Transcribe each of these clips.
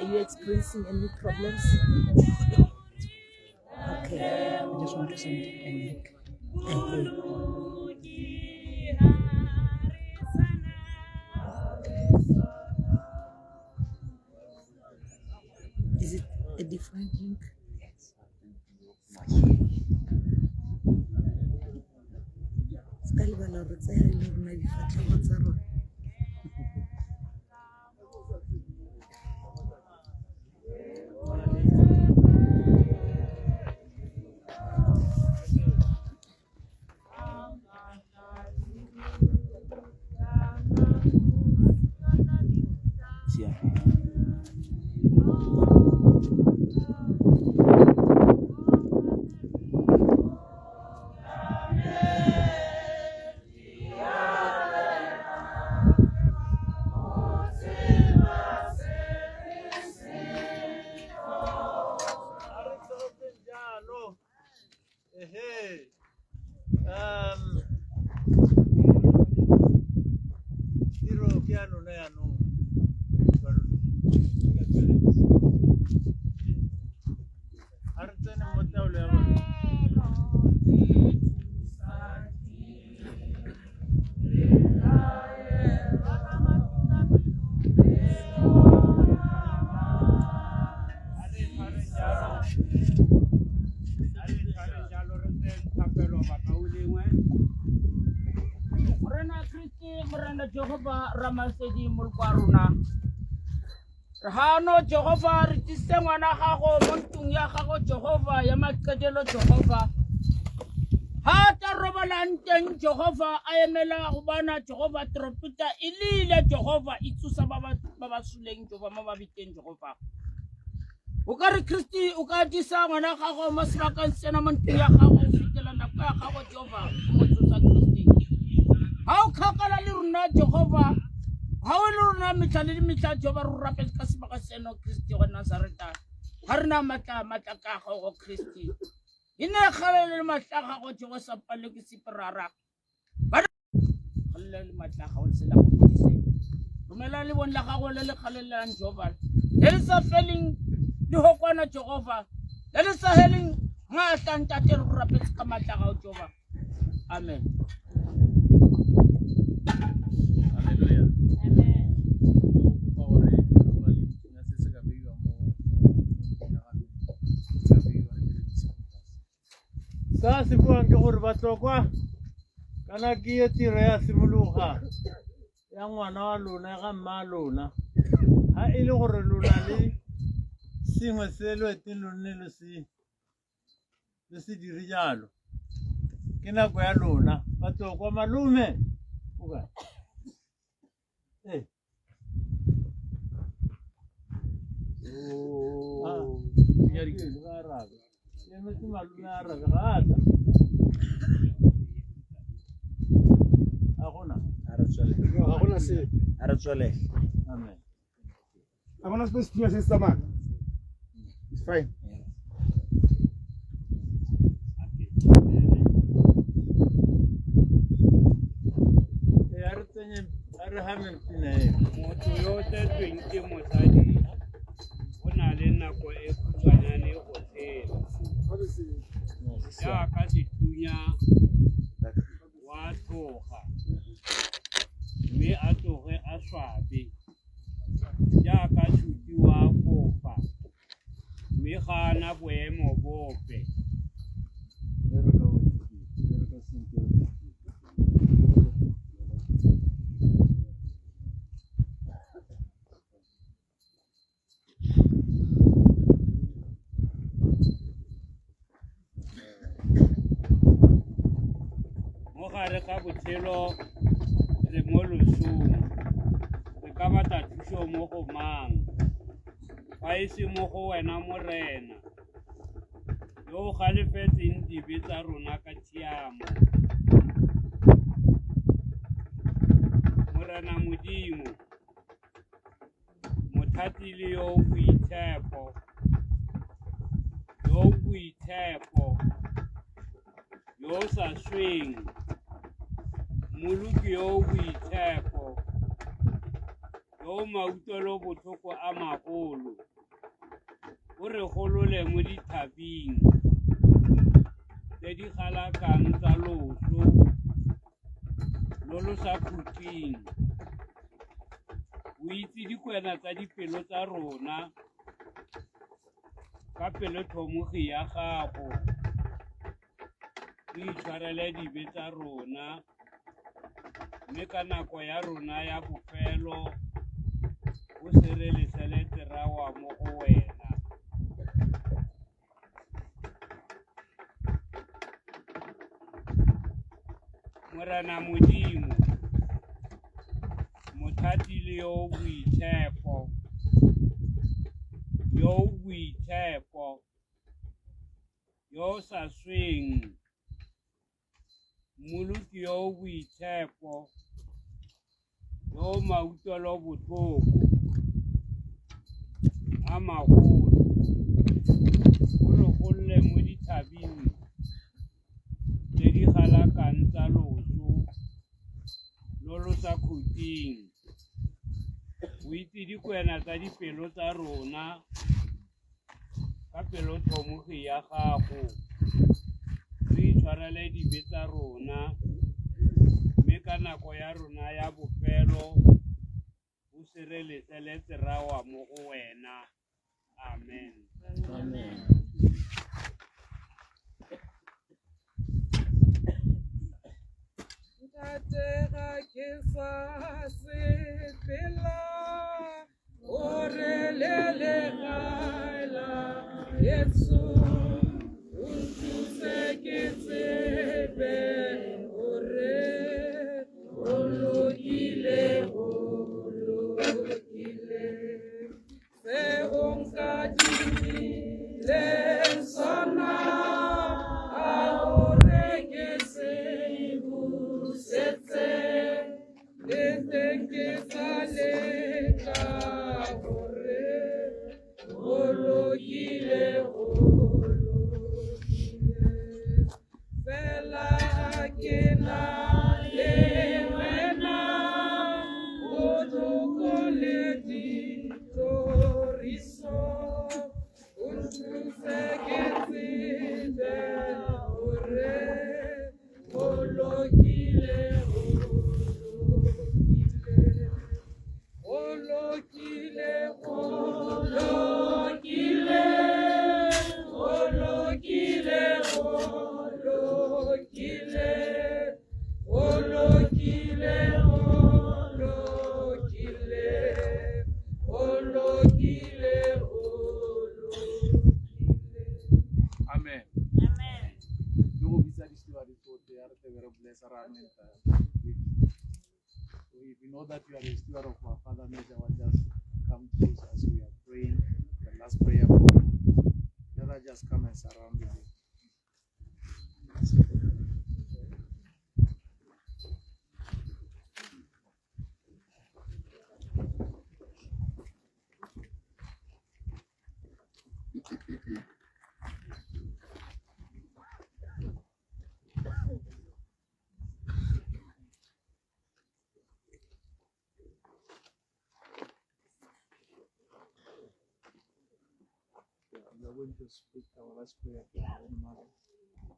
Are you experiencing any problems? Okay. I just want to send a link. Okay. Is it a different link? Se ka lebala gore tsaya le rona difatlhego tsa rona. Siap. A re tshegetseng jalo. Ehe. Tiro ke ya lona yaanong. A re tsene mo taolo ya bone. A re tshwareng jalo. A re tshwareng jalo re tseyeng thapelo bakaulengwe. Morena Kriste, Morena Jehova Ramasedi moloko wa rona. Re gano Jehova re tlisitse ngwana gago mo ntlong ya gago Jehova ya maqedelo Jehova. Ha tla robalang teng Jehova a emela go bana Jehova trompeta e lile Jehova e tsosa ba ba ba ba suleng Jehova mo mabitleng Jehova. O ka re Kriste o ka disa ngwana gago mo sebakeng sena mo ntlong ya gago go fitela nako ya gago Jehova o mo tsosa Kriste. Ha o kgakala le rona Jehova ha o le rona metlha le metlha Jehova re o rapetse ka sebaka seno Kriste wa Nazareta. Ga re na matla matla ka gago Kriste. E ne kgalelo le matla a gago Jehova sa palelwe ke sepe rara. Kgalela le matla a gago le sela go fodise. Romela lebone la gago le le kgalelelang Jehova. Le le sa feleng le hokwana Jehova. Le le sa heleng maatla ntate re go rapetse ka matla a gago Jehova. Amen. Haleluya. Amen. Ke kopa gore ga go na le dithunya se se ka beiwang mo mo ntlong ya gago, se ka beiwa re dire ditshegofatso. Sa se buang ke gore batlokwa kana ke ye tiro ya simologa ya ngwana wa lona ya ga mma wa lona ha e le gore lona le sengwe se lo eteng lo nne lo se lo se dire jalo ke nako ya lona batlokwa malome o kae ee emetse malome a arabe ga a tla ga gona A re tswelele. Ga gona sepe. A re tswelele. amen Ga gona sepe sethunya se se tsamayang. It's fine. Ee, a re tsenye a re hameng pina eo Motho yo o tsetsweng ke mosadi o na le nako e khutshwanyane go tshela. Jaaka sethunya wa tloga mme a tloge a swabe. Jaaka tšhuti wa fofa mme ga a na boemo bope. Mo gare ga botshelo re mo losong, re ka batla thuso mo go mang? Fa e se mo go wena Morena, yo o galefetseng dibe tsa rona ka tshiamo. Morena Modimo, Mothati le yo o boitshepo, yo o boitshepo, yo o sa sweng, Mmoloki yo o boitshepo, yo o mautlwelo botlhoko a magolo. O re golole mo dithabing tse di galakang tsa loso lo lo sa khutleng. O itse dikwena tsa dipelo tsa rona ka pelotlhomogi ya gago. O itshwarele dibe tsa rona, mme ka nako ya rona ya bofelo o se re leseletse ra wa mo go wena. Morena Modimo, mothati le yo o boitshepo, yo o boitshepo, yo o sa sweng, Mmoloki yo o boitshepo, yo o mautlwelobotlhoko a magolo, o re golole mo dithabing tse di galakang tsa loso lo lo sa khutleng. O itse dikwena tsa dipelo tsa rona ka pelotlhomogi ya gago. O itshwarele dibe tsa rona, mme ka nako ya rona ya bofelo o se re leseletse ra wa mo go wena. Amen. Amen. Ntate ga ke sa sepela, o re le legae la Jesu, o nthuse ke tsebe hore o lokile, o lokile. Se o nkadimileng sona, a hore ke se busetse, le teng ke sa leka hore o lokile, o lokile. Fela ke na le wena, botlhoko le ditlhoriso, o nthuse ke tsebe hore o lokile, o lokile. O lokile, o lokile, o lokile, o lokile, o lokile, o lokile, o lokile, o lokile. Amen. Amen. Ke go bitsa di-steward tsotlhe, ya re tlebe re blessa, re anointa. So if you know that you are a steward of our Father Major, will just come close as we are praying the last prayer for you. Let us just come and surround you. We are going to speak our last prayer to our own mother.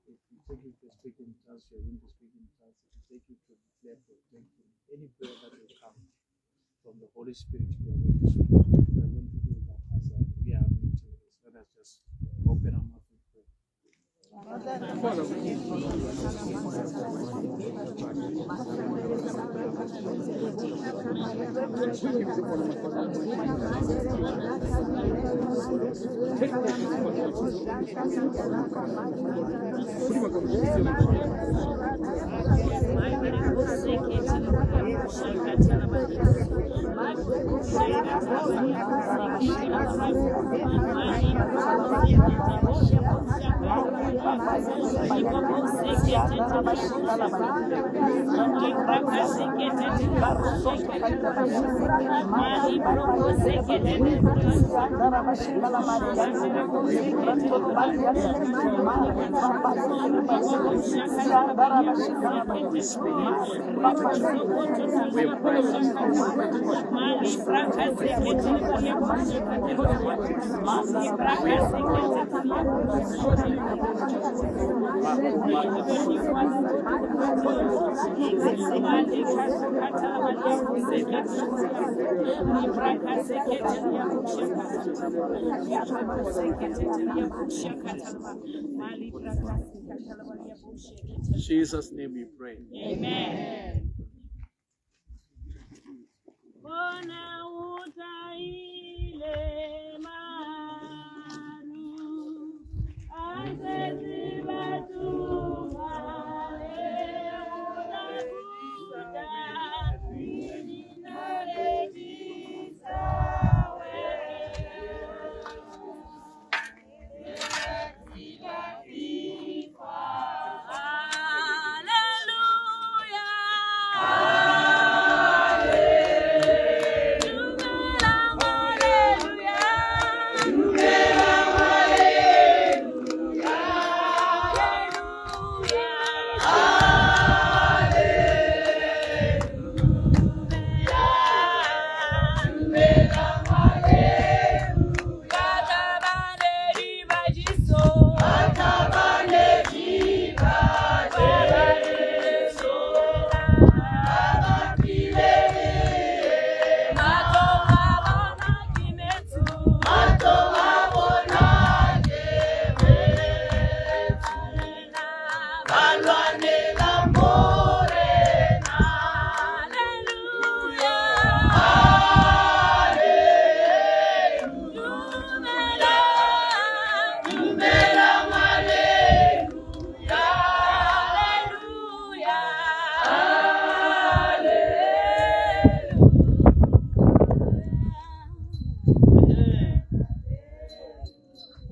If we take you to speak in tongues, you are going to speak in tongues. If we take you to declare protection, any prayer that will come from the Holy Spirit, we are going to speak. We are going to do that as we are meeting this. Let us just open our mouth and pray. In Jesus' name we pray. Amen.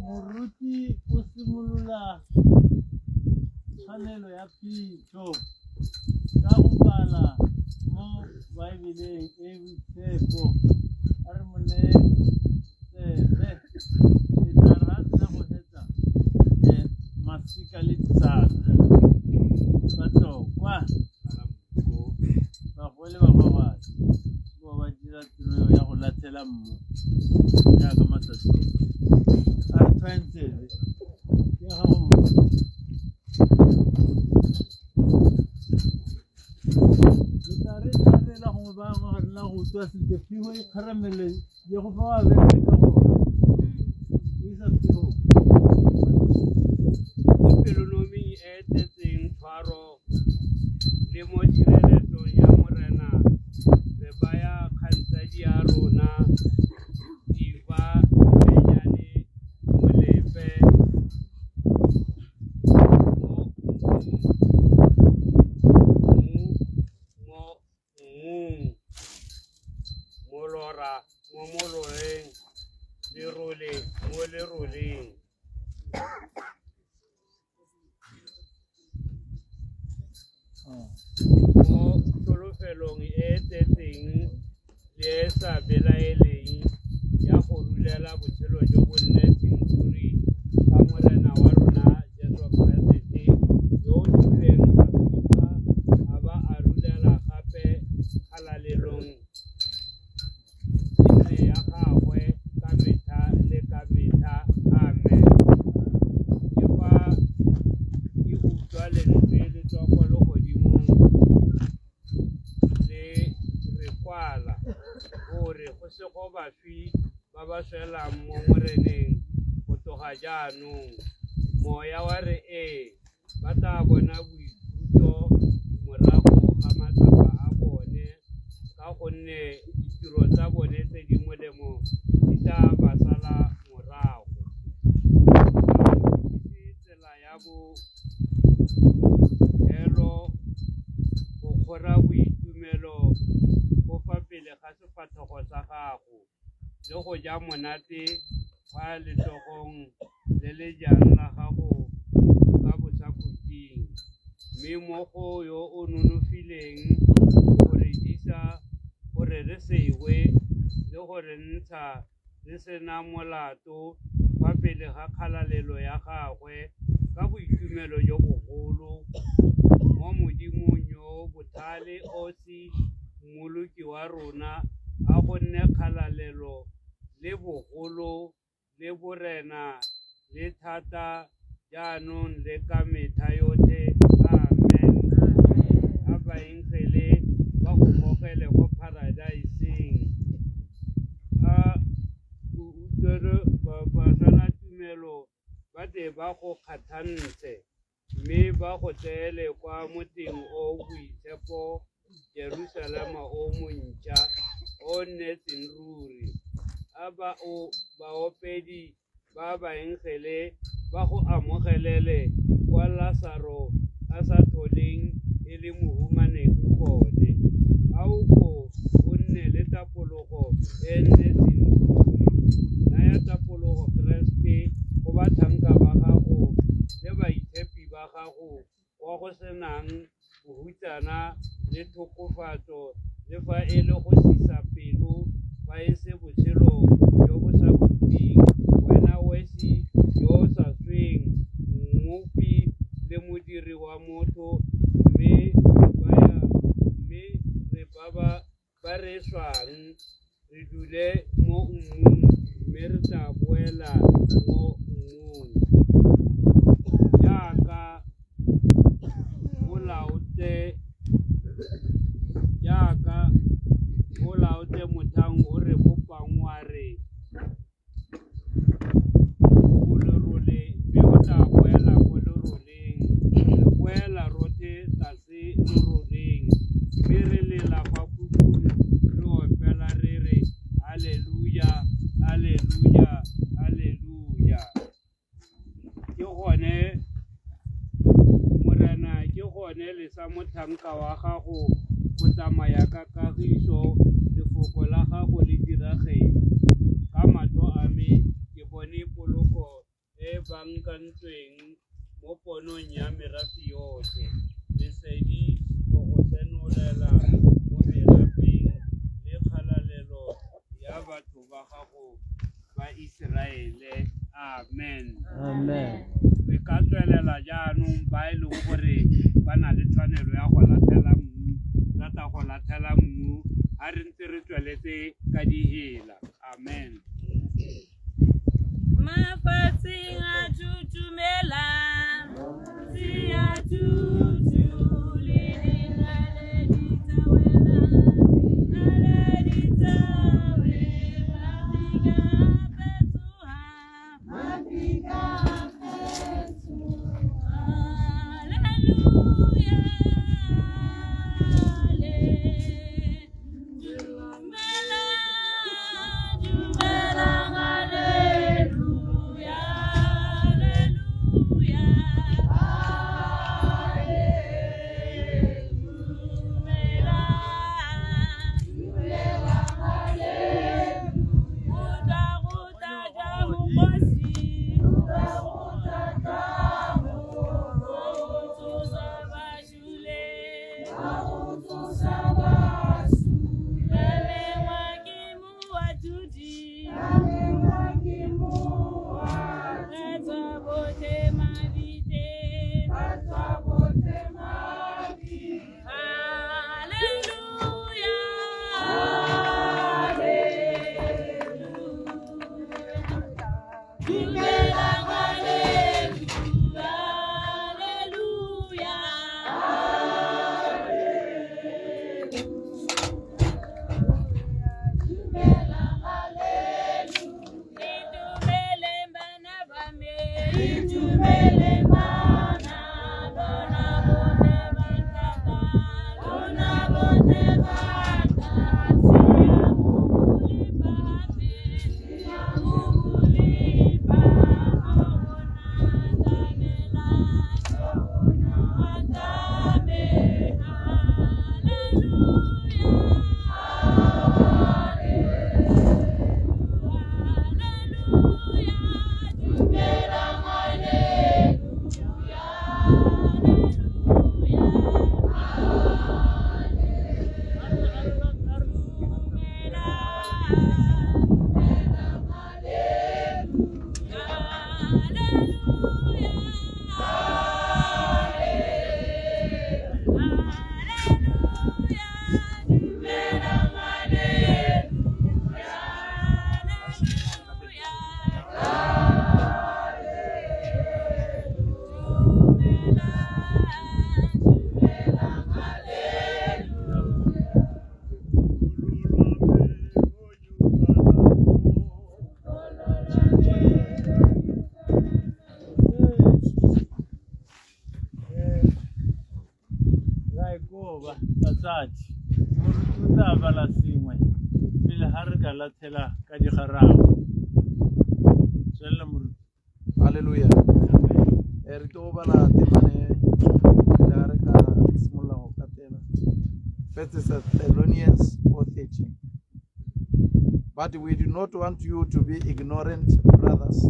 Moruti o simolola tshwanelo ya phitlho ka go bala mo Baebeleng e boitshepo a re mo neye tsebe e tla re ha sena go hetsa masika le ditsala Batlokwa bagolo le bagwagadi ba ba dira tiro ya go latlhela mmu jaaka matsatsi a re tshwayeng tsebe ya gago moruti. Le tla re tshwarela gongwe bangwe ga re na go utlwa sentle phiho e kgaramele ye go fa wa bereka gore o isa phiho. Mo pelonoming e e tletseng tshwaro le mo tshireletsong ya Morena re baya kgaitsadi ya rona Diva Mmenyane Molefe mo mmung molora mo moloreng lerole mo leroleng. Mo tsholofelong e e tletseng le e sa belaeleng ya go rulela botshelo jo bo nnetseng ruri ka Morena wa rona Jesu Keresete yo o suleng a fitlhwa a ba a rulela gape kgalalelong e nne ya gagwe ka metlha le ka metlha. Amen. Ke fa ke utlwa lentswe le tswa kwa legodimong le re kwala gore go sego baswi ba ba swelang mo Moreneng go tloga jaanong. Moya wa re ee, ba tla bona boikhutso morago ga matsapa a bone, ka gonne ditiro tsa bone tse di molemo di tla ba sala morago. O tla nkitsise tsela ya bohelo, go kgora boitumelo go fa pele ga sefatlhego sa gago, le go ja monate fa letsogong le le jang la gago mosing. Mme mo go yo o nonofileng go re disa gore re se we le go re ntsha re sena molato fa pele ga kgalalelo ya gagwe ka boitumelo jo bogolo mo Modimong yo botlhale osi Mmoloki wa rona a go nne kgalalelo le bogolo le borena le thata jaanong le ka metlha yotlhe. Amen. A baengele ba go gogele ko paradaiseng. A o utlwele bašwelatumelo ba tle ba go kgatlhantshe mme ba go tseele kwa motseng o o boitshepo Jerusalema o montšha o nnetseng ruri. A ba o baopedi ba baengele ba go amogelele kwa Lasaro a sa tlholeng e le mohumanegi gone. A o ko o nne le tapologo e e nnetseng ruri. Naya tapologo Keresete go batlhanka ba gago le baitshepi ba gago kwa go senang bohutsana le tlhokofatso le fa e le go sisa pelo fa e se botshelo jo bo sa khutleng, wena wesi yo o sa sweng, mmopi le modiri wa motho, mme re baya mme re ba ba ba re swang re dule mo mmung mme re tla boela mo mmung. Jaaka o laotse jaaka o laotse motlhang o re bopang wa re o lerole mme o tla boela ko leroleng. Re boela rotlhe tlase leroleng mme re lela fa phuphung re opela re re Alleluia, Alleluia, Alleluia. Ke gone Morena, ke gone lesa motlhanka wa gago go tsamaya ka kagiso, lefoko la gago le diragetse. Ka matlho a me ke bone poloko e e baankantsweng mo ponong ya merafe yotlhe, lesedi go go senolela mo merafeng le kgalalelo ya batho ba gago ba Iseraele. Amen. Amen. Re ka tswelela jaanong ba e leng gore ba na le tshwanelo ya go latlhela mmu, rata go latlhela mmu ha re ntse re tsweletse ka dihela. Amen. Mafatsheng a thuthumela, tsi a thuthu le dinaledi tsa wela, naledi tsa wela, mafika a fetoha, mafika a fetoha. Hallelujah, dumela, dumela, hallelujah, hallelujah. Batsadi, moruti o tla bala sengwe pele ga re ka latlhela ka digarabo. Tswelela moruti. Halleluja. Re tlo bala temane pele ga re ka simolola go katela. First Thessalonians 4:13. But we do not want you to be ignorant, brothers,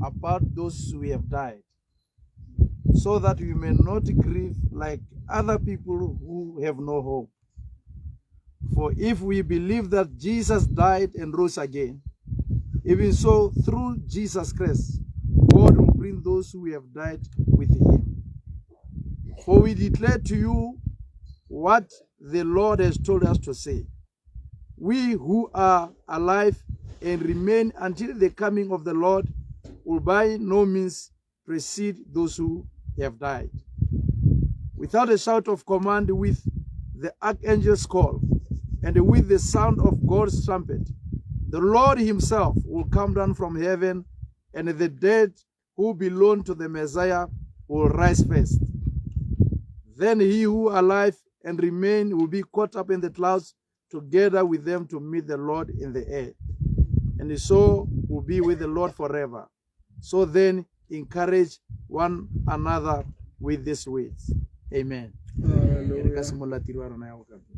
about those who have died, so that you may not grieve like other people who have no hope. For if we believe that Jesus died and rose again, even so, through Jesus Christ, God will bring those who have died with him. For we declare to you what the Lord has told us to say. We who are alive and remain until the coming of the Lord will by no means precede those who have died. Without a shout of command, with the archangel's call, and with the sound of God's trumpet, the Lord himself will come down from heaven, and the dead who belong to the Messiah will rise first. Then he who alive and remain will be caught up in the clouds together with them to meet the Lord in the air. And so will be with the Lord forever. So then, encourage one another with these words. Amen. Re ka simolola tiro ya rona ya go katela.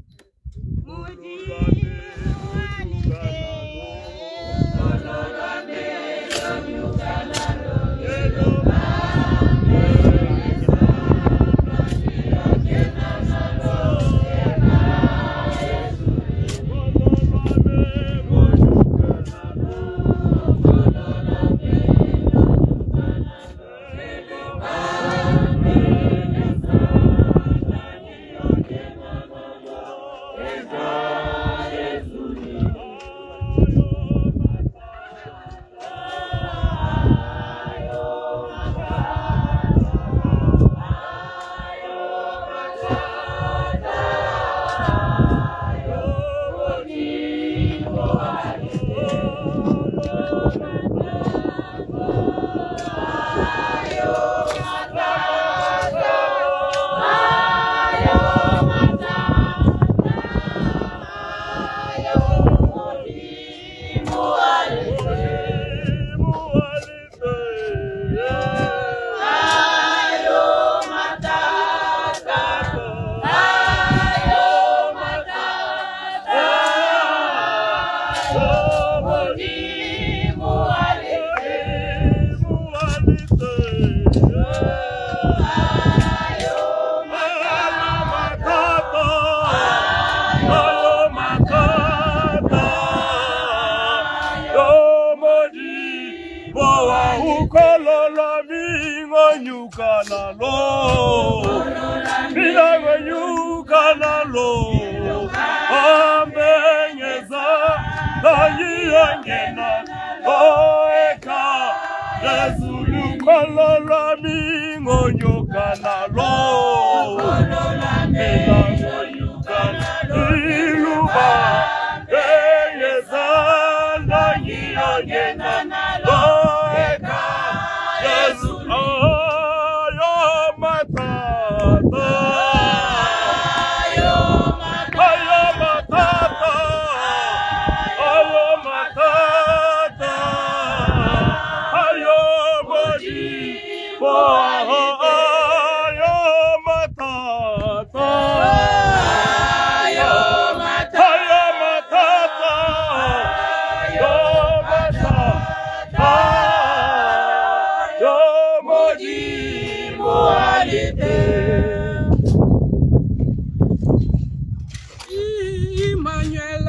Emmanuel,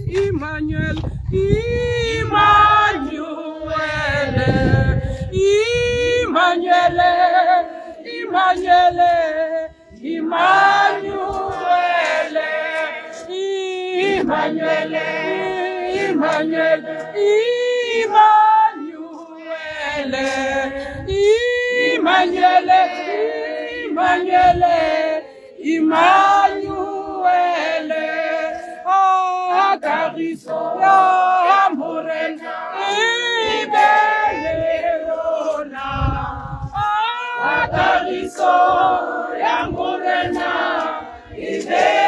Emmanuel, Emmanuel, Emmanuel, Emmanuel, Emmanuel, Emmanuel, Emmanuel, Emmanuel, Emmanuel, Emmanuel. Ah, kagiso ya Morena e be le rona. Ah, kagiso ya Morena e be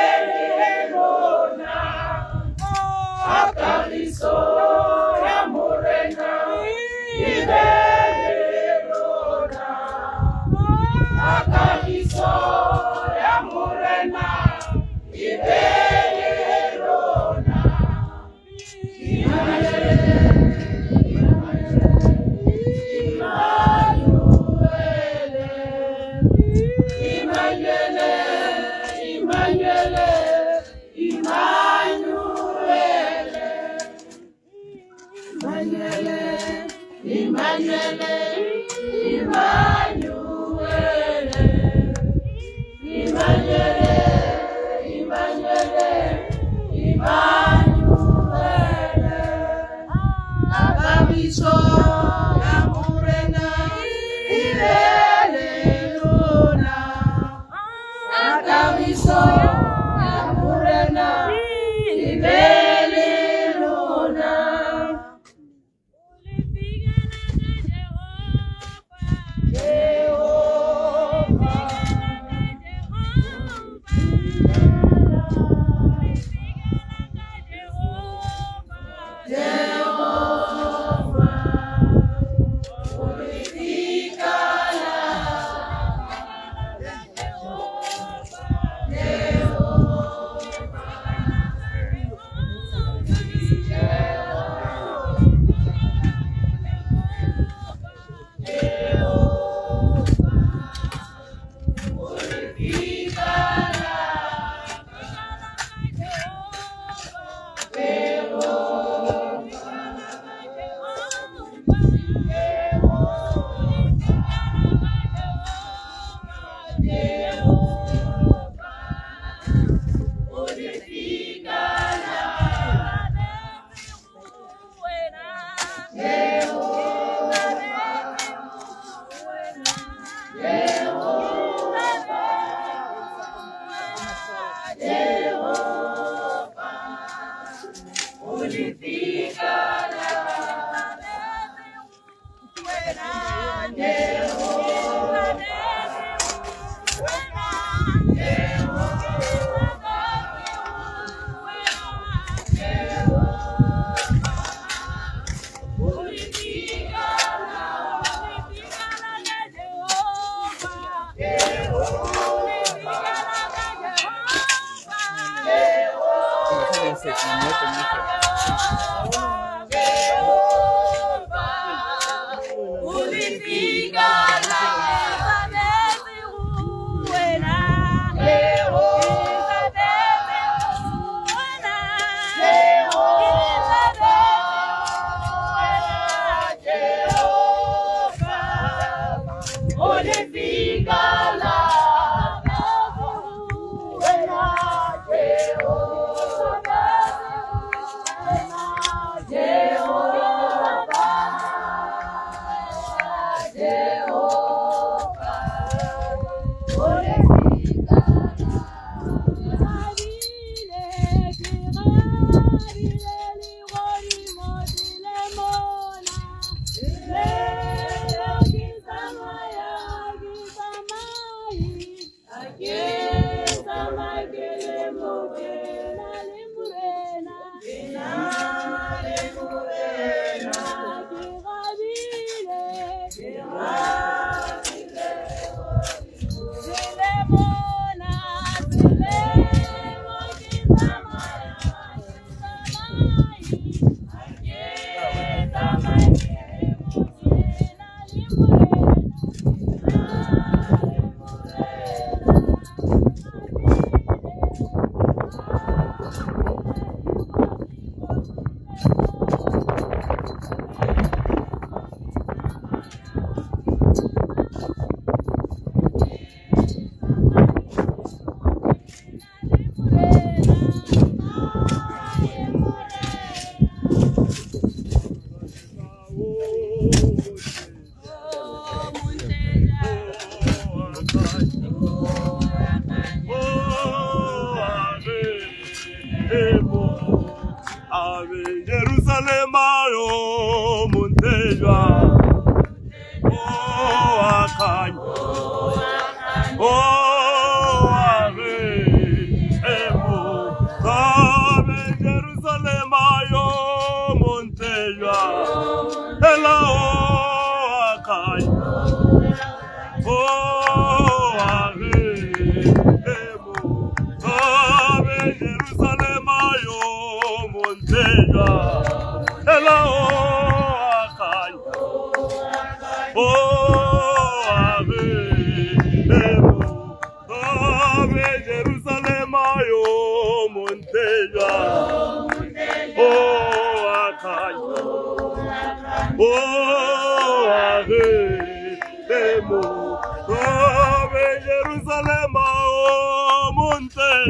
Oh,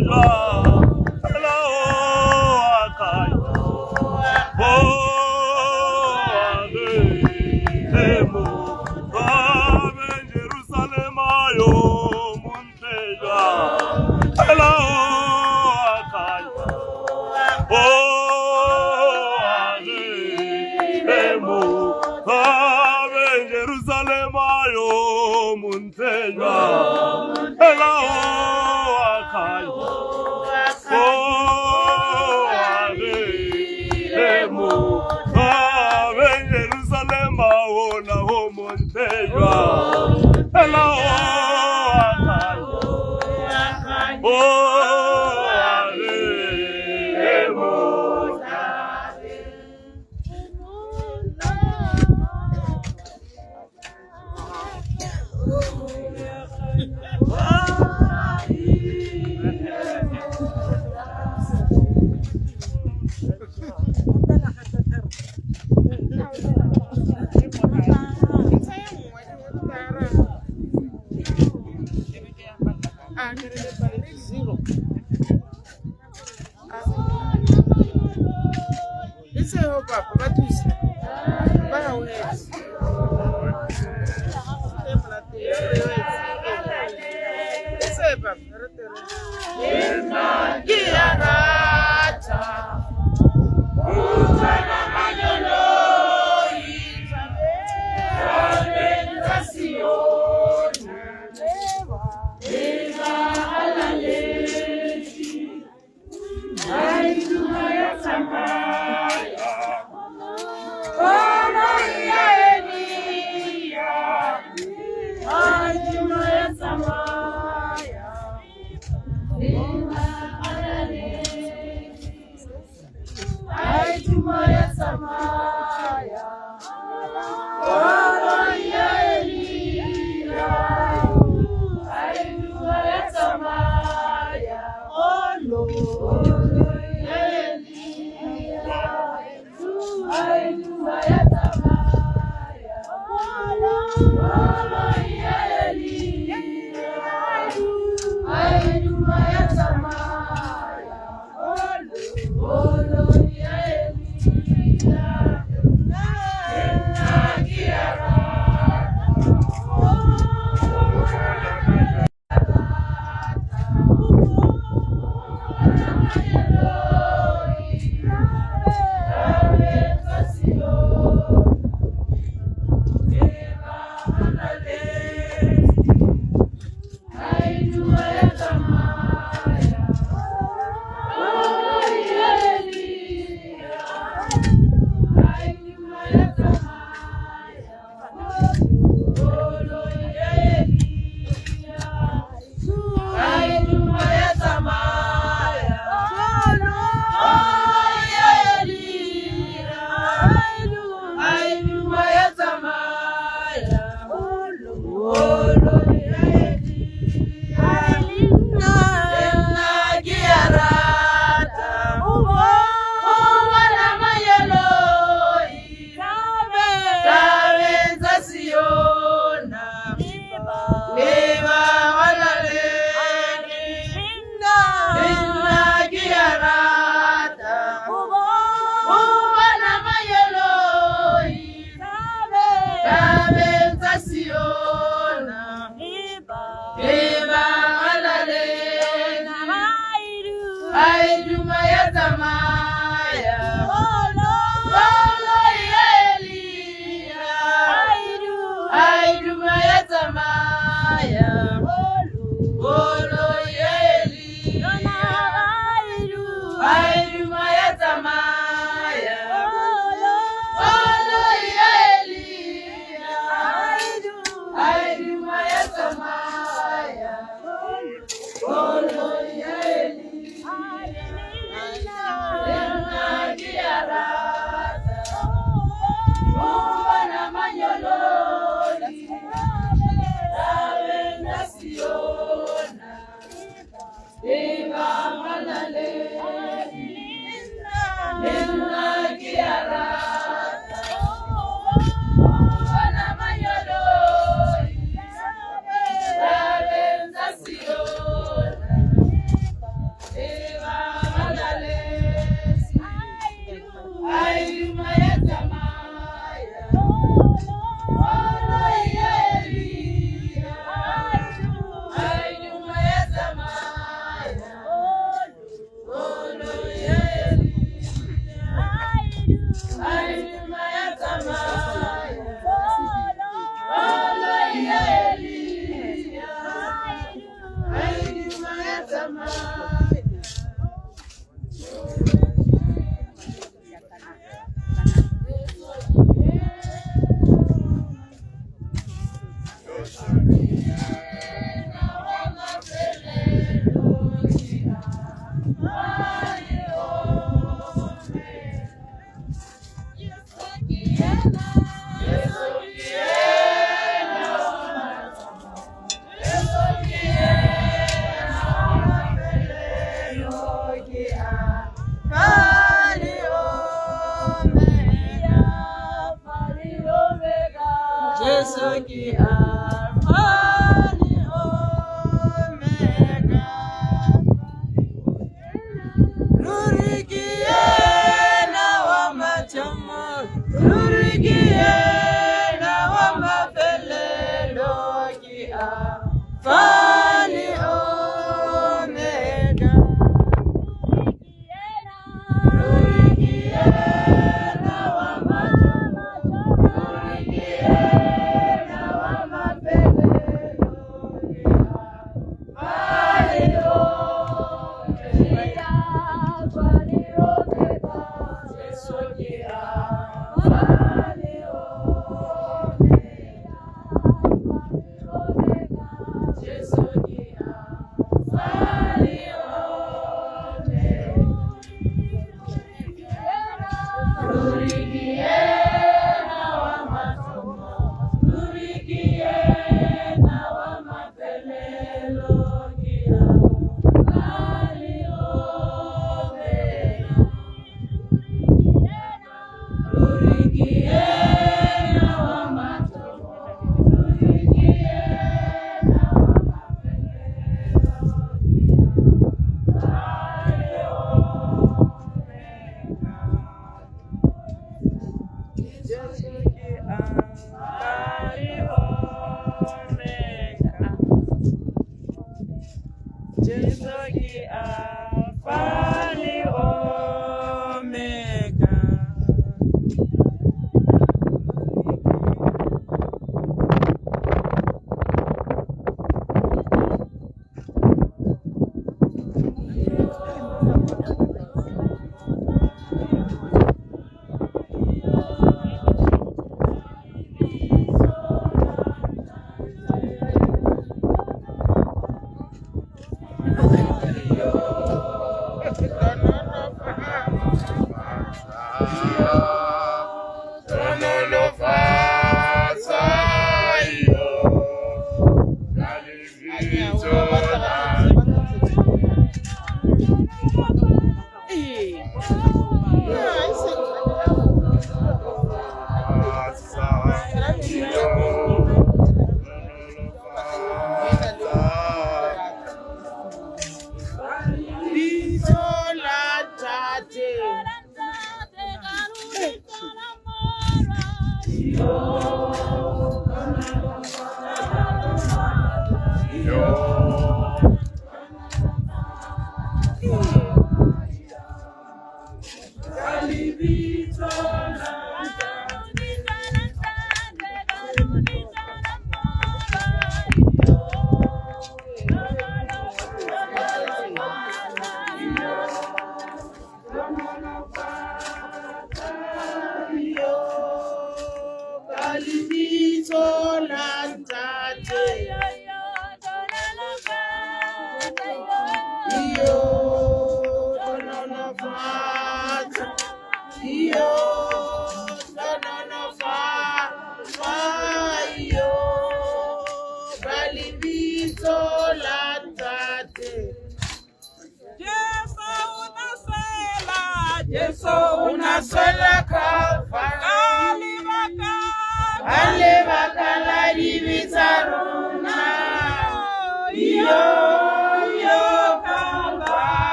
jwang fela o akanya o agemo thabeng Jerusalema yo montle jwang fela o akanya o agemo thabeng Jerusalema yo montle jwang fela o akanya o agemo thabeng Jerusalema ona ho montle jwang fela o akanya o agemo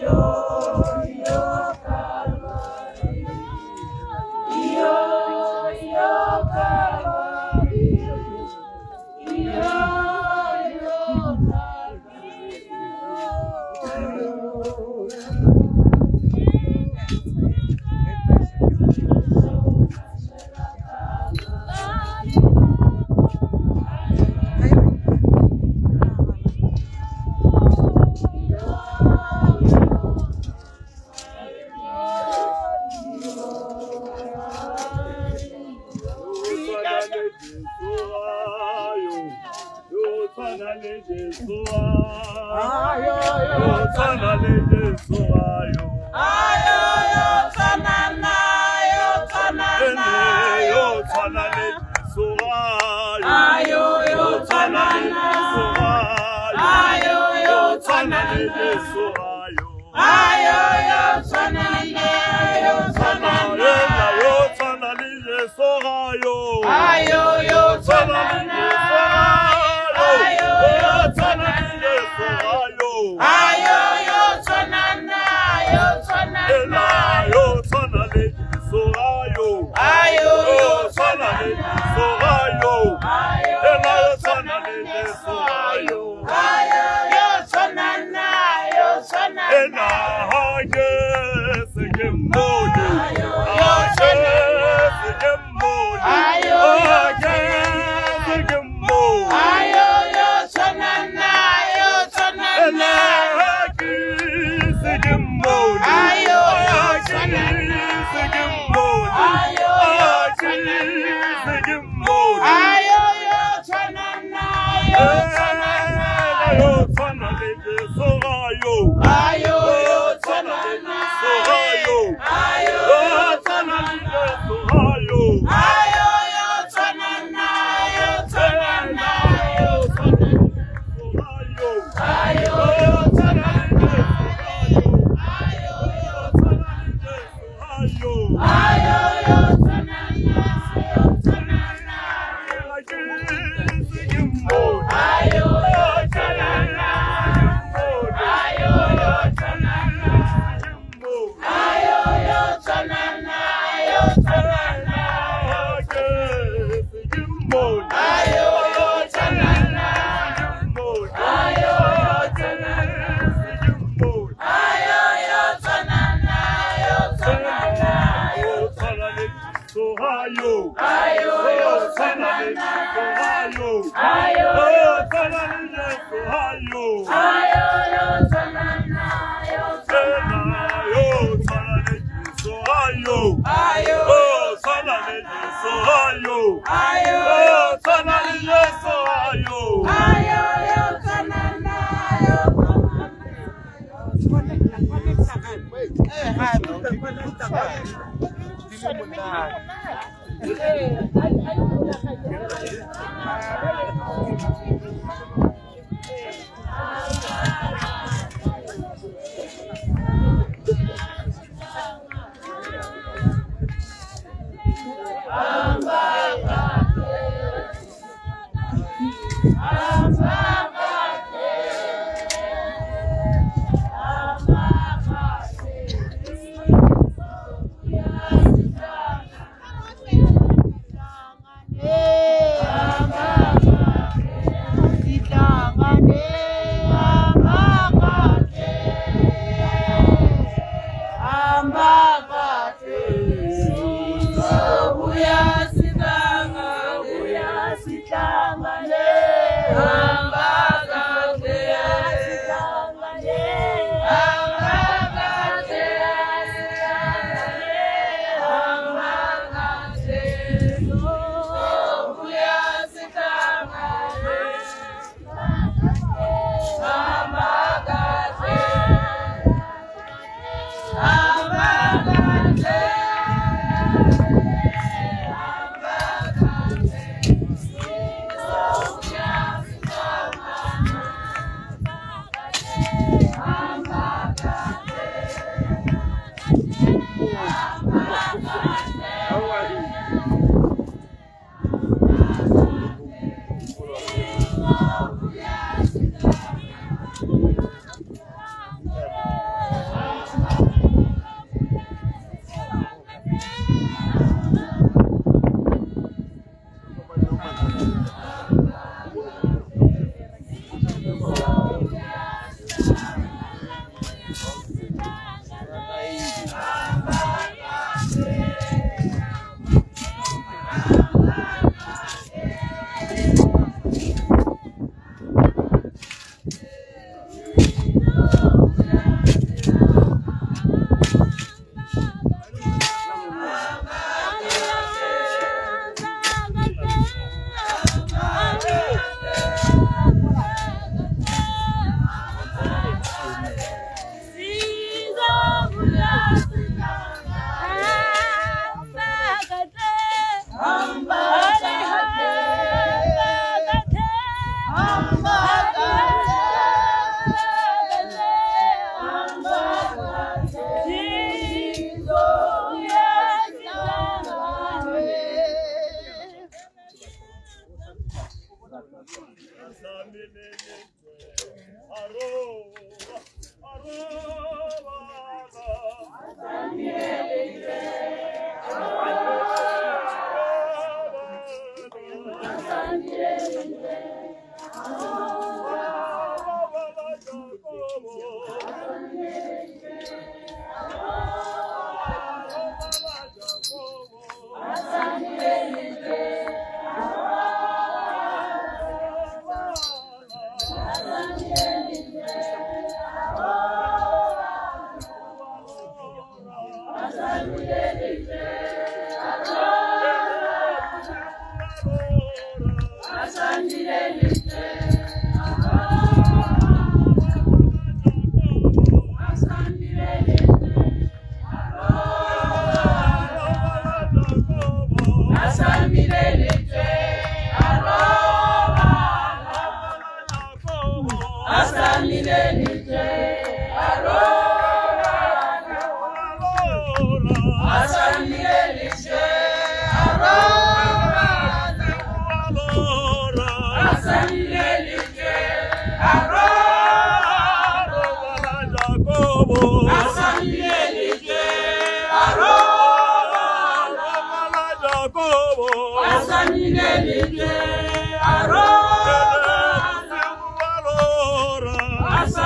Yo. Ayo yo tshwana le Jesu ayo. Ayo yo tshwana na, yo tshwana na, Yo tshwana le Jesu ayo. Ayo yo tshwana na, ayo yo tshwana le Jesu ayo. Ayo yo tshwana na, yo tshwana na, Yo tshwana le Jesu ayo. Ayo yo tshwana na, ayo yo tshwana le Jesu ayo. Ayo yo tshwana na, yo tshwana na, Yo tshwana le Jesu ayo. Ayo yo tshwana le Jesu ayo. Ayo yo tshwana le Jesu ayo. Ayo yo tshwana na, yo tshwana na. Jesu ke mmone. Yo tshwana Jesu ke mmone. Ayo yo Jesu ke mmone. Ayo yo tshwana na, yo tshwana na. Jesu ke mmone. Ayo yo tshwana na. Jesu ke mmone. Ayo yo tshwana na. Jesu ke mmone. Ayo yo tshwana na, yo tshwana na. Yo tshwana le Jesu ayo. Ayo yo tshwana na. Ayo. Ayo yo tshwana le Jesu ayo. Ayo yo tshwana na, yo tshwana na, yo tshwana na. Ayo. Ayo yo tshwana na. Ayo yo tshwana na. Ayo. Ayo yo tshwana na, yo tshwana na. Jesu ke mmone. Ayo yo tshwana na. Ayo yo tshwana na. Ayo yo tshwana na, yo tshwana na. Jesu ke mmone. Ayo yo tshwana na. Ayo yo tshwana na. Ayo yo tshwana na, yo tshwana na. Yo tshwana le Jesu ayo. Ayo yo tshwana na. Ayo. Ayo yo tshwana le Jesu ayo. Ayo yo tshwana na, yo tshwana na. Yo tshwana le Jesu ayo. Ayo Yo tshwana le Jesu ayo. Ayo Yo tshwana le Jesu ayo. Ayo yo tshwana na, yo tshwana na.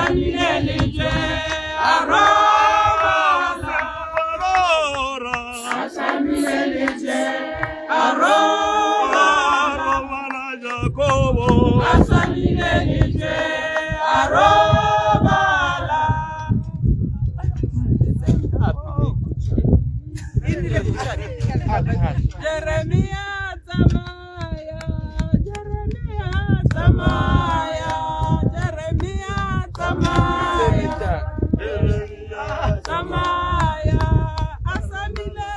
samile lejwe a robala. A samile lejwe a robala. A samile lejwe a robala. Jeremia tsamaya, Jeremia tsamaya, Jeremia tsamaya, tsamaya, a samile.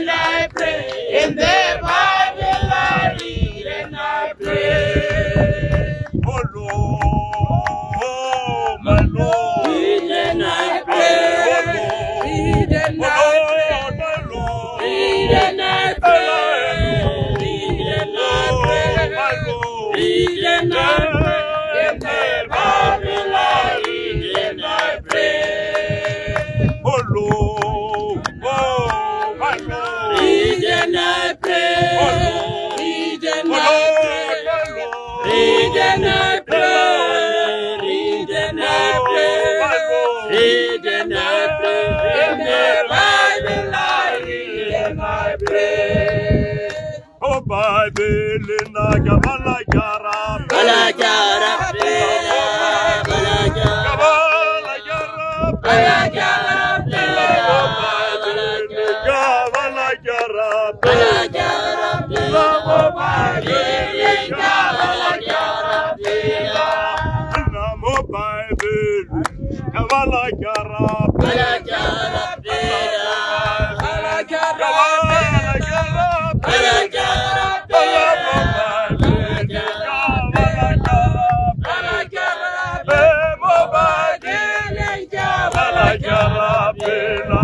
In the Bible I read and I pray. Oh Lord, my Lord. Read and I pray. Read and I pray. Read and I pray. Read and I pray. Read and I pray. In the Bible I read and I pray. Oh Lord, oh my Lord. Read and I pray. Read and I pray. Read and I pray. Read and I pray. Read and I pray. In the Bible I read and I pray. Oh Bible na gabala gara. Bala gara pela, bala gara, Gabala gara. bala gara pela, bala gara. Gabala gara. Bala gara pela, bala gara pela, Namo Bible. Gabala gara. bala gara pela, bala gara Gabala pela, gara. bala gara pela, bala gara pela, bala gara pela, bala gara pela. Bala gara pela, bala gara pela.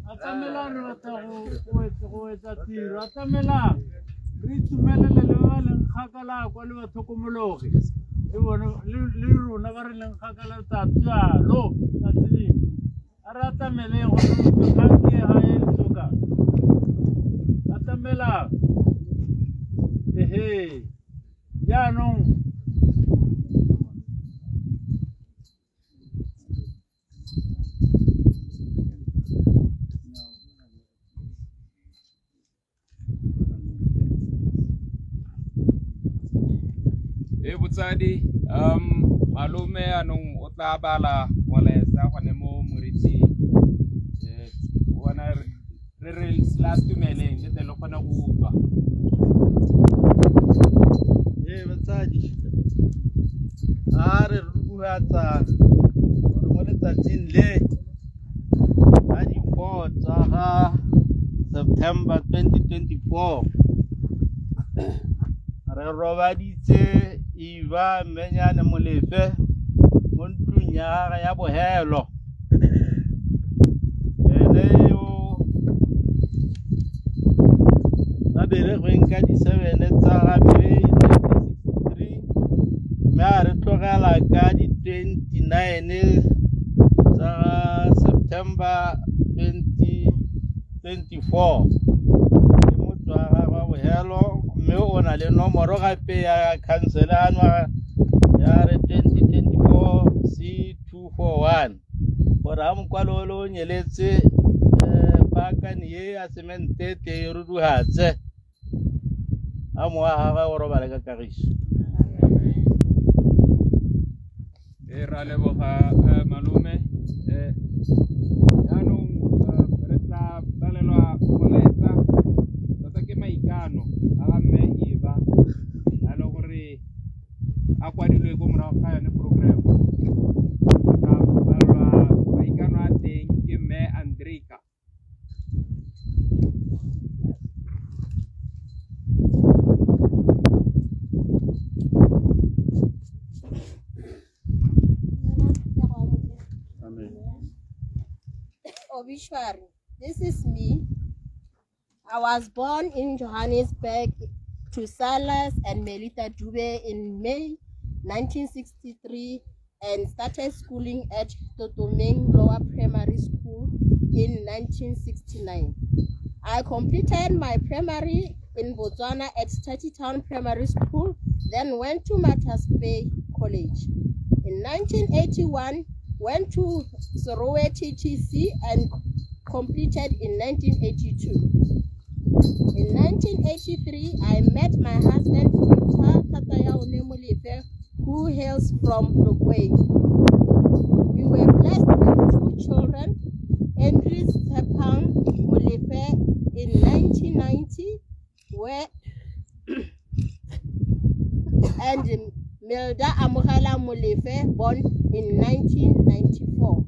Atamelang re batla go etsa tiro, atamelang re itumelele le ba ba leng kgakala kwa le batlhokomologi le bone le rona ba re leng kgakala tsatsi tsatsi lengwe a re atameleng gore kgang ke ga e letsoka atamelang ehe jaanong. E botsadi malome anong o tla bala molaetsa gone mo moriting, bona re re la tumeleng le tle le kgone go utlwa. Ee batsadi, a re ruruhatsa gore mo letsatsing le la di-4 tsa ga September 2024 re robaditse Eva Mmenyane Molefe mo ntlong ya gagwe ya bohelo. Ene yo a belegweng ka di-7 tsa ga May 1963 mme a re tlogela ka di-29 tsa September 2024. Ke motho wa gagwe wa bohelo mme o na le nomoro gape ya khansele ano ya re 2024 C241 gore ha mokwalo o le o nyeletse paakane ye ya semente tle e ruruhatse a mowa gagwe o robale ka kagiso. E ra leboga malome. Jaanong re tla balelwa molaetsa tota ke maikano a ga mme Eva a le gore a kwadilwe ko morago ga yone program. Re tla balelwa maikano a teng ke mme Andrika. Obituary. This is me. I was born in Johannesburg to Silas and Melita Dube in May 1963 and started schooling at Totomeng Lower Primary School in 1969. I completed my primary in Botswana at Town Primary School, then went to Matters Bay College. In 1981, went to Serowe TTC and completed in 1982. In 1983, I met my husband, Victor Tatayaone Molefe, who hails from Tlokweng. We were blessed with two children, Andries Tshepang Molefe in 1990, where and Milda Amogela Molefe, born in 1994.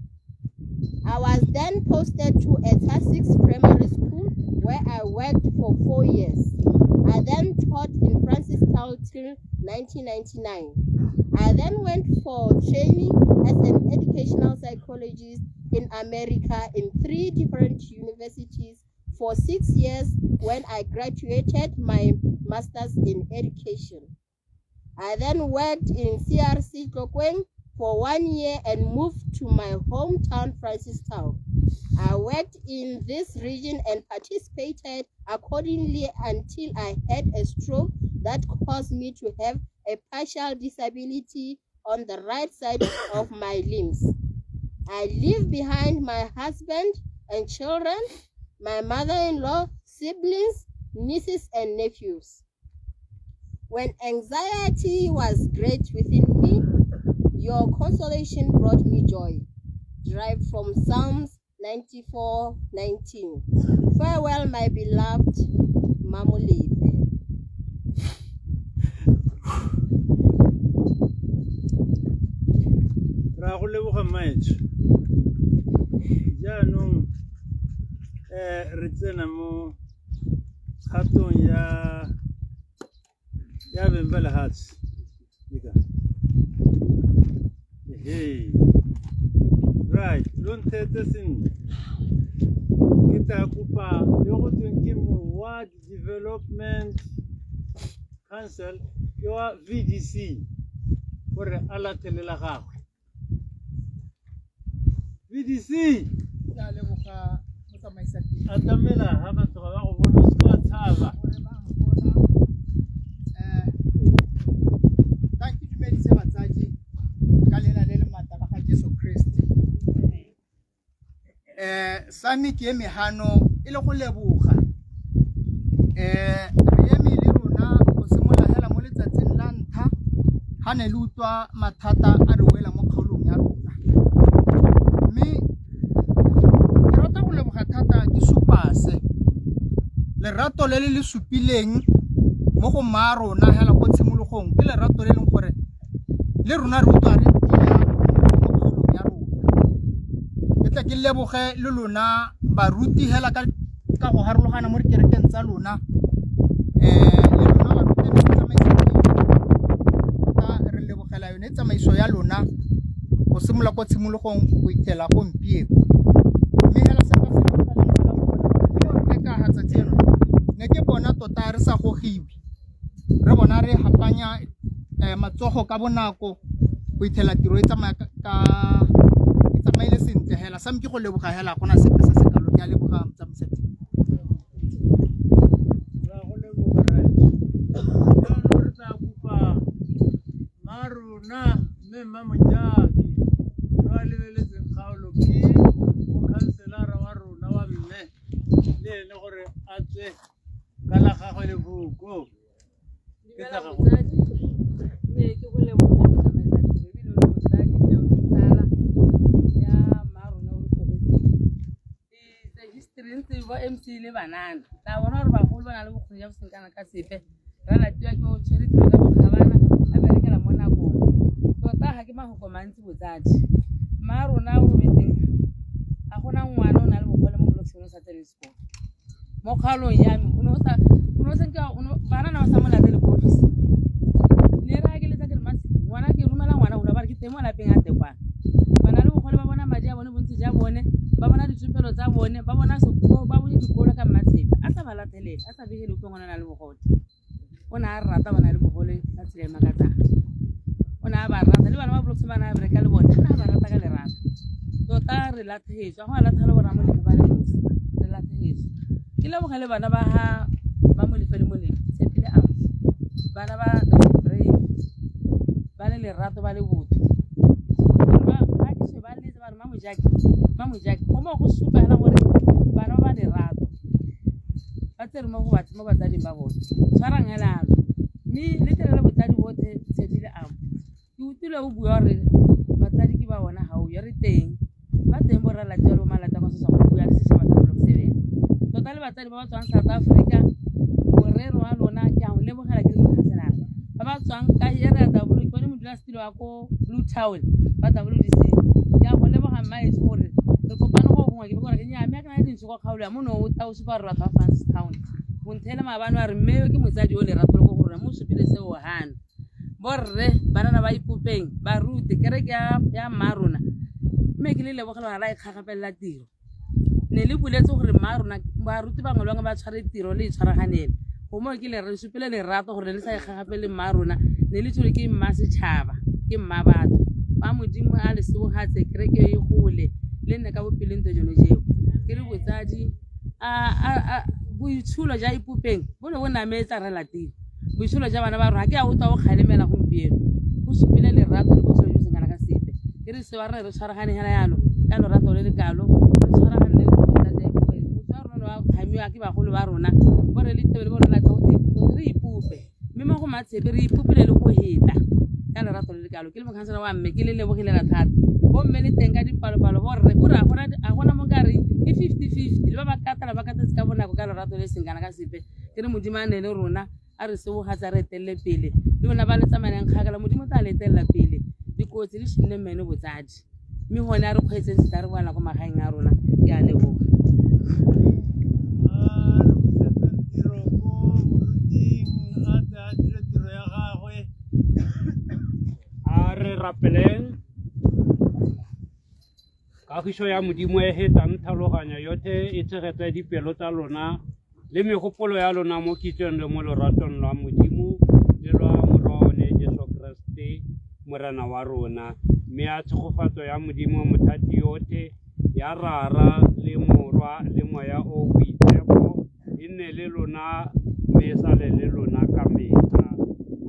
I was then posted to Eta 6 Primary School, where I worked for 4 years. I then taught in Francistown till 1999. I then went for training as an educational psychologist in America in 3 different universities for 6 years when I graduated my master's in education. I then worked in CRC Tlokweng for 1 year and moved to my hometown, Francistown. I worked in this region and participated accordingly until I had a stroke that caused me to have a partial disability on the right side of my limbs. I leave behind my husband and children, my mother-in-law, siblings, nieces and nephews. When anxiety was great within me, your consolation brought me joy. Derived from Psalms 94:19. Farewell, my beloved Mamolefe. Ra go leboga mmaetsho. Jaanong re tsena mo kgatong ya beng ba lehatshe. Ehe. Right, lo nthetse sentle. Ke tla kopa yo go tweng ke mo Ward Development Council ke wa VDC gore a latele la gagwe. VDC Ke a leboga motsamaisa a tlamela ha batho ga ba go bona o se wa tshaba. Gore ba mpona. Thank you dumedise batsadi ka leina le le maatla la ga Jesu Kriste. Sa me ke eme hano e le go leboga. Re eme le rona go simolola hela mo letsatsing la ntlha ga ne le utlwa mathata a re wela mo kgaolong ya rona. Mme ke rata go leboga thata ke supa se lerato le le le supileng mo go mma rona hela ko tshimologong, ke lerato le leng gore le rona re utlwa re tila mo kgaolong ya rona. Ke tle ke leboge le lona baruti hela ka go harologana mo dikerekeng tsa lona, le lona baruti le tsamaisa tota re lebogela yone tsamaiso ya lona go simolola ko tshimologong go itlhela gompieno. Mme hela se nka se lebogelang fela go bona gore le ka ga tsatsi eno ne ke bona tota re sa gogiwe, re bona re hapanya matsogo ka bonako go itlhela tiro e tsamaya ka e tsamaile sentle hela. Sa me ke go leboga hela, gona sepe se se kalo. Ke a leboga motsamaisa tiro. Ra go leboga rraetsho. Jaanong re tla kopa mma rona mme mma Mojaki yo a lebeletseng kgaolo ke mokhanselara wa rona wa mme le ene gore a tswe ka la gagwe lefoko. Ke tsa Dumela gago. motsadi, mme ke go leboge motsamaisa tiro ebile o le motsadi ebile o le tsala ya mma rona o re tlogetseng. The history ntse ba MC le banana. Tla bona gore bagolo ba na le bokgoni ja bo seng kana ka sepe. Ra latiwa ke o tshwere tiro ka bokgabana a berekela mo nakong. Tota ga ke mafoko mantsi botsadi. Mma rona o robetseng ga gona ngwana o na le bogole mo block o sa tsene sekolo. Mo kgaolong ya me o ne o sa o ne o senke bana ba sa mo latele ko ofising. Ne re ha ke letsa ke re Matshedi, ngwana ke romela ngwana o ba re ke teng mo lapeng a tekwana. Bana le bogole ba bona madi a bone bontsi ja bone, ba bona ditsopelo tsa bone, ba bona sekolo, ba bone dikolo ka Mmatshepe. A sa ba latelele, a sa begele ope ngwana o na le bogole. O ne a rata bana le bogole ka tsela e makatsang. O ne a ba rata le bana ba blocks ba ne a bereka le bone, o ne a ba rata ka lerato. Tota re latlhegetswe, ga go a latlhegela bo Ramolefe ba le nosi, re latlhegetswe. Ke leboge le bana ba ha Mamolefe le Molefe, Tshepile Amo. Bana ba brave, ba le lerato, ba le botho. Gore ba ke ba letse ba re Mamojake, Mamojake. Go mo go supa hela gore bana ba ba lerato. Ba tsere mo go mo batsading ba bone. Tshwarang hela yalo. Mme le tlele le botsadi botlhe Tshepile Amo. Ke utlwile o bua gore batsadi ke ba bona ga o yo re teng. Ba teng bo rra Latela le bo Malata kwa Soshanguve go bua le setšhaba sa Block 7. Tota le batsadi ba ba tswang South Africa, morero wa lona ke a go lebogela ke le mokhanselara. Ba ba tswang ka area W, ke bone modulasetilo wa ko Blue Town ba WDC. Ke a go leboga mmaetsho gore re kopane go gongwe ke be ke gore nnyaa mme a ke na le dintsho kwa kgaolo ya mono o tla o supa gore batho ba Francistown. Bonthele maabane wa re mme yo ke motsadi yo lerato le ko go rona mme o supile seo gano. Borre banana ba ipopeng ba rute kereke ya mma rona mme ke le lebogela gore la ikgagapelela tiro. Ne le buletse gore mma rona baruti bangwe le bangwe ba tshware tiro le e tshwaraganele. Go moo ke le re supile lerato gore le sa ikgagapele mma rona ne le tshwere ke mma setšhaba ke mma batho. Ba Modimo a le sebogatse kereke e gole le nne ka bopelontle jone jeo. Ke re botsadi a boitsholo ja ipopeng bo ne bo nametsa re latile. Boitsholo ja bana ba rona ga ke a utlwa o kgalemela gompieno. Go supile lerato le botshelo jo seng kana ka sepe. Ke re seo a re re tshwaragane hela yalo ka lorato le le kalo re tshwaragane le rona ja ipopeng. Motse wa rona wa kgamiwa ke bagolo ba rona bo re le tebe le bo re lata go te re ipope. Mme mo go Matshepe re ipopile le go heta ka lerato le le kalo. Ke le mokhanselara wa mme ke le lebogile la thata. Bo mme le teng ka dipalopalo bo rre kore a gona mo ka reng ke 50-50 le ba ba katela ba katetse ka bonako ka lerato le seng kana ka sepe. Ke re Modimo a ne le rona a re sebogatse a re etelele pele le lona ba le tsamaelang kgakala Modimo tla le etelela pele dikotsi di se nne meno botsadi mme gone a re kgweetseng seta re boela ko magaeng a rona. Ke a leboga. A re busetseng tiro ko moruting a tle a dire tiro ya gagwe. A re rapeleng. Kagiso ya Modimo e hetang tlhaloganyo yotlhe e tshegetse dipelo tsa lona le megopolo ya lona mo kitsong le mo loratong lwa Modimo le lwa Morwa wa one Jesu Kriste Morena wa rona. Mme a tshegofatso ya Modimo mothati yotlhe ya Rara le Morwa le Moya o Boitshepo e nne le lona mme e sale le lona ka metlha.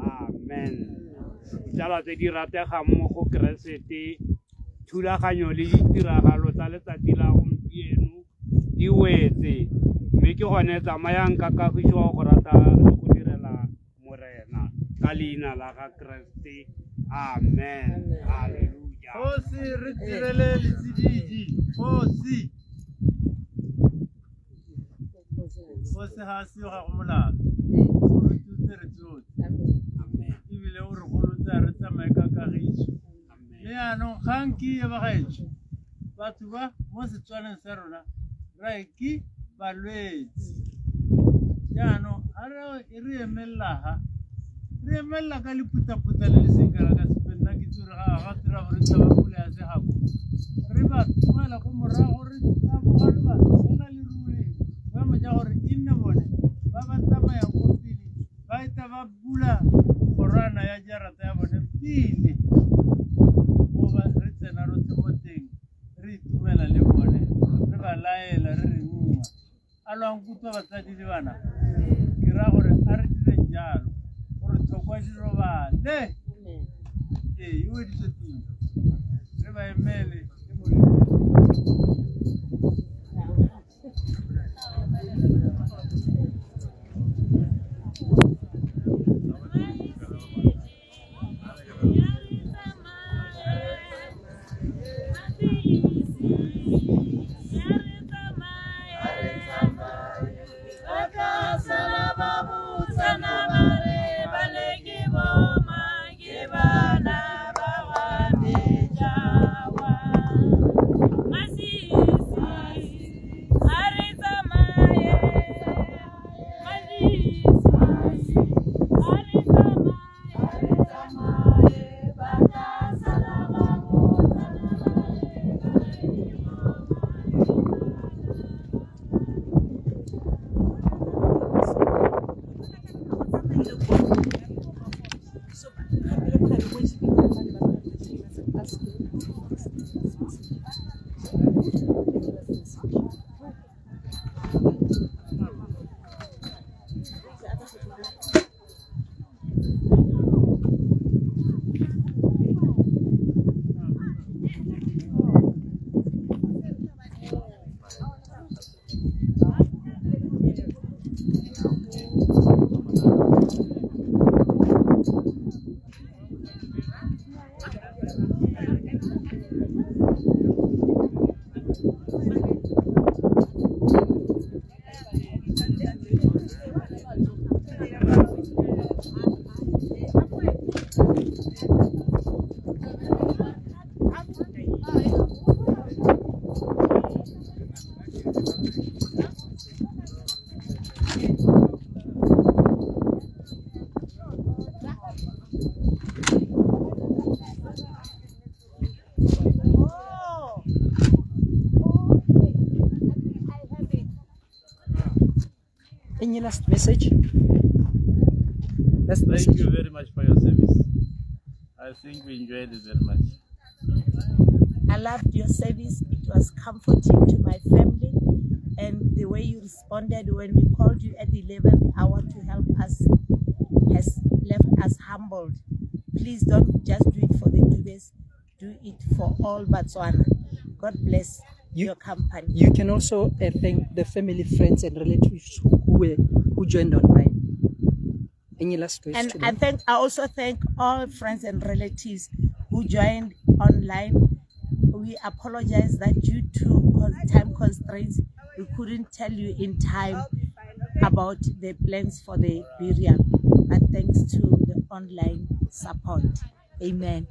Amen. Ditsala tse di rategang mo go Keresete, thulaganyo le ditiragalo tsa letsatsi la gompieno di wetse mme ke gone tsamayang ka kagiso go rata le go direla Morena ka leina la ga Kreste. Amen. Hallelujah. Kgosi re direle letsididi. Kgosi. Kgosi ga a seo ga go molato. O re tutse re tsotlhe. Amen. Ebile o re golotse a re tsamaye ka kagiso. Amen. Mme yaanong kgang ke e bagaetsho. Batho ba mo Setswaneng sa rona ra e ke balwetse. Jaanong ga re emelela ga re emelela ka leputaputa le le seng kana ka sepe nna ke itse gore ga dira gore tshaba pula ya segako re ba tlogela ko morago re taboga re ba tshela lerole boemo ja gore e nne bone ba ba tsamayang ko pele ba eta ba bula kgorwana ya jarata ya bone pele goba re tsena rotlhe mo teng re itumela le bone re ba laela re re nngwa a lwang kutlwa batsadi le bana ke raya gore a re direng jalo gore thokwa di robale ee e weditswe tiro re ba emele le Modimo. Bana ba wa mejawa. Masi Any last message? Last Thank message. you very much for your service. I think we enjoyed it very much. I loved your service. It was comforting to my family, and the way you responded when we called you at the 11th hour to help us has left us humbled. Please don't just do it for the Dubes, do it for all Botswana. God bless your company. You can also thank the family, friends, and relatives who joined online. Any last words And to I them? also thank all friends and relatives who joined online. We apologize that due to time constraints, we couldn't tell you in time about the plans for the burial. But thanks to the online support. Amen.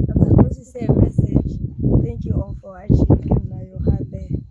I'm supposed to say a message. Thank you all for watching. Ke nna yo gape.